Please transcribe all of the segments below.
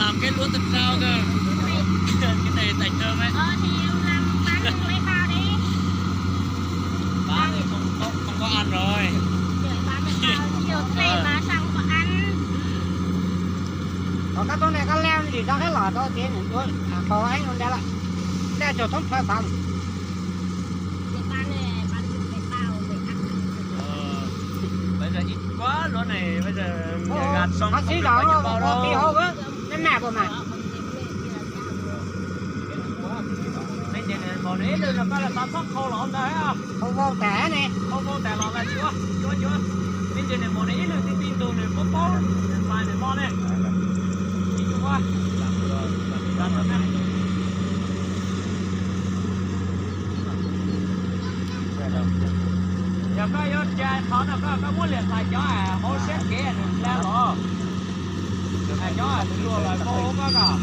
Làm cái lúa tuần sau cơ. Cái này rảnh hơn đấy. Ờ, thì làm, bán được lấy bao đi. Bán thì không, không, không có ăn rồi. Để bán được bao nhiêu, cái này mà sao không có ăn. Còn các con này con leo thì cho cái lọ đó thì mình uống, à, có anh luôn đấy là. Leo cho thống thoáng tắm. Để bán này, bán được lấy bao để ăn. Ờ, bây giờ ít quá, lúa này bây giờ gặt xong không được bao nhiêu bao đâu. Neb mam pum mas. Neb ntses nws mos nws ib lwm los koj los xav txhob khau los ntawd, khau vau tas ne, khau vau tas los lawm tsis ua, tsis ua, tsis ua. Neb ntses nws mos nws ib lwm ti ti ntug nws paub paub, nws mas nws mos ne. Ib tug ua. Yog koj yuav cia qhov no koj, koj muab liam hlais cov hauv siab kev nws hlais los. Cov nws luag los koj ua koj kom.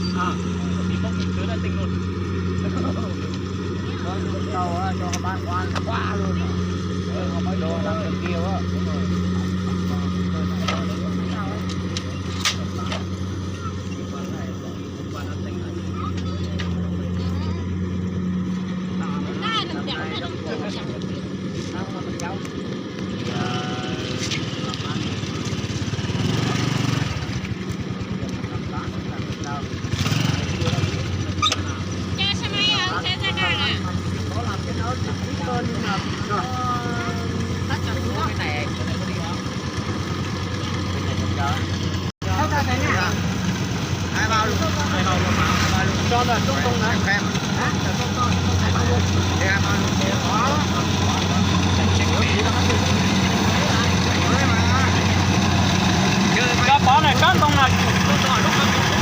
Koj pov na, koj ntoo na, koj ntoo lub koj tus